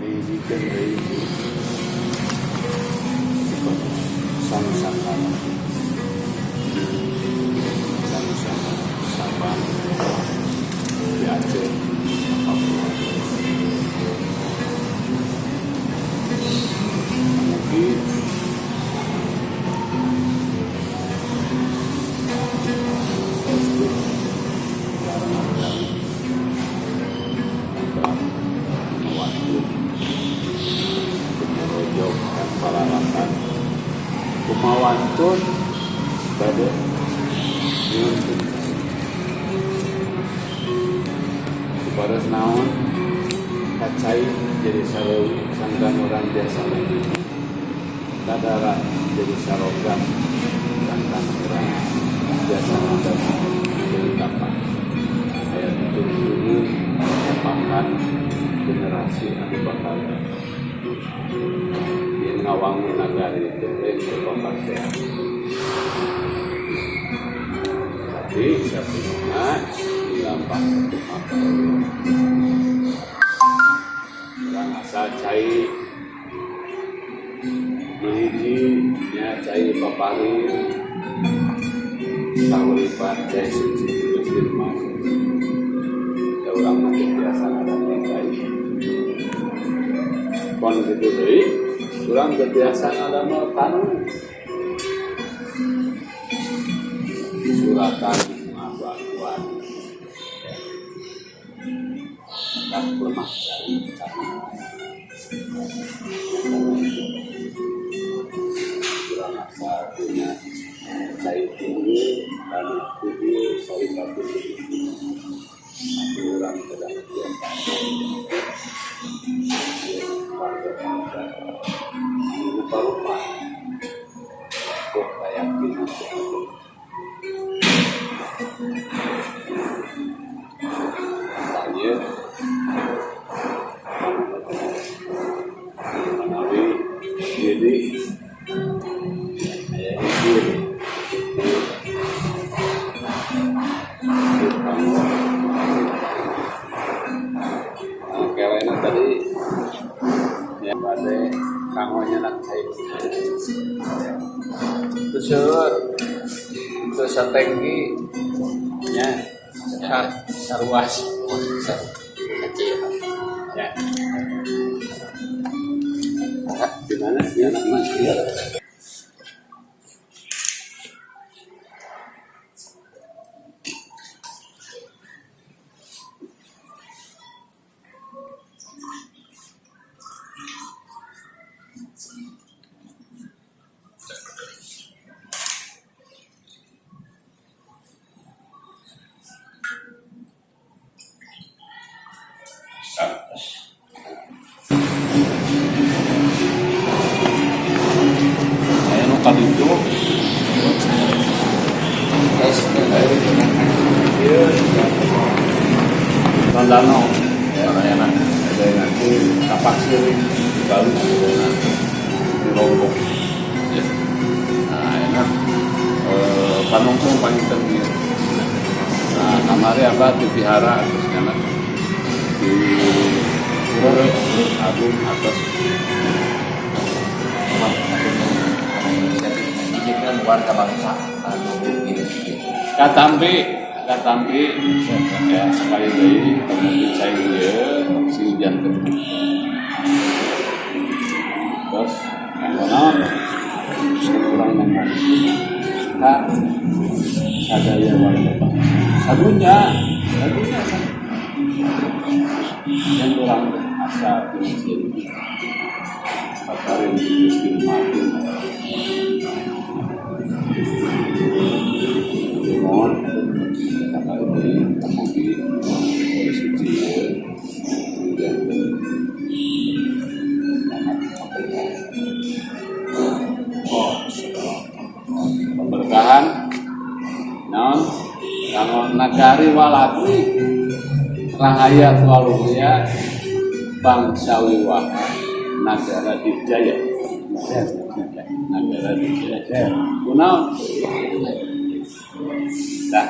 Dihijikeun deui Sanusantara. Sanusantara Sabang di Aceh, Papua. Mungkin Facebook bareng waktu kumurojog dan palalatan kumawantun bade nyuhunkeun supados naon kacai jadi sareuwi sangkan urang biasa lagi, kadara jadi sarogan sangkan urang biasa ngadamel jadi tapak aya tutungtungan epakan generasi anu bakal yen ngawangun nagari teh lain papasean, tapi sabenerna dilampah sakumaha urang asal cai nu hiji nya cai paparin kahuripan cai suci Gusti Mas da urang mah teu biasa ngadamel cai kon kitu deui, urang teu biasa ngadamel tanu suratan ngaku-akuan tak lemah cai tanu. Urang asa punya cai tinggi tanah tinggi saripati tinggi, tapi urang tidak biasa warga bangsa rupa-rupa kok keyakinan itu. Tanya manawi jadi aya izin kanggo. Nah, kelena tadi ya bade kanggo nyenak cai terus seueur terus satengki nya saruas Kecil. Ya di mana di anak mas ya. Aya nu kaditu. Terus. Ieu Tondano. Enak. Ada yang nanti tapak siring baru di Lombok. Ya. Nah, enak. Panungtung panginten ieu. Nah, kamari apa di vihara terus enak di Pura Agung atas. Izinkan warga bangsa anu ini. Katampi, katampi ya sekali deui kemudian cai ieu si janten. Terus kanggo naon? Kurang ngomong ka sadaya warga bangsa. Sadunya, sadunya kan. Yang urang teh asa tina sieun. Paparin Gusti Martin. Mohon Nagari Walakri, Rahayat Waluya, Bangsa Wiwaha, Nagara Dijaya. Nagara Dijaya. Kunaon? Nah,